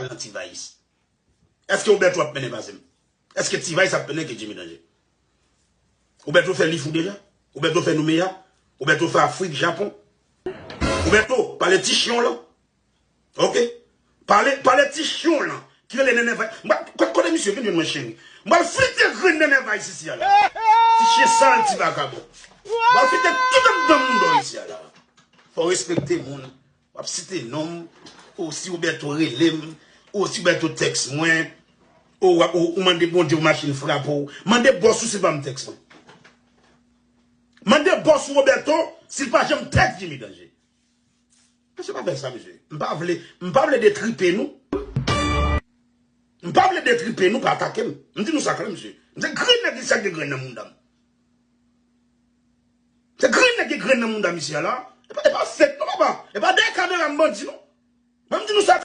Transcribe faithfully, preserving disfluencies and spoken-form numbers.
al nan T-Vice. Èske Roberto ap mennen pase m? Èske T-Vice ap mennen ke Jimmy Danje? Roberto fè Lifou deja? Roberto fè Noumeya? Roberto fè Afrik, Japon? Roberto, pale ti chyon lan. Ok? Pale, pale ti chyon lan. Ki rele Nènè Vay. Mwen, kote, kote misye, vin jwenn mwen cheri. Mwen flite grenn Nènè Vay isi a la. Ti chyen sal, ti vakabon. Mwen flite tout anndan moun do isi a la. Fò respekte moun. W ap site non m, ou si Roberto rele m, ou si Roberto tèks mwen, ou, ou, ou mande Bondye pou machin frape w. Mande bòs ou si l pa m tèks mwen. Mande bòs ou Roberto si l pa janm tèks Jimmy Danje. Mesye pa fè sa, mesye. M pa vle, m pa vle detripe nou. M pa vle detripe nou, pa atake m. M di nou sa klè, mesye. M se grenn nèg isi a ki gen grenn nan mouda m. Se grenn nèg ki gen grenn nan mouda misye a la. E pa, e pa fèt non, papa. E pa dèyè kamera m bandi non. Mwen m di nou sa.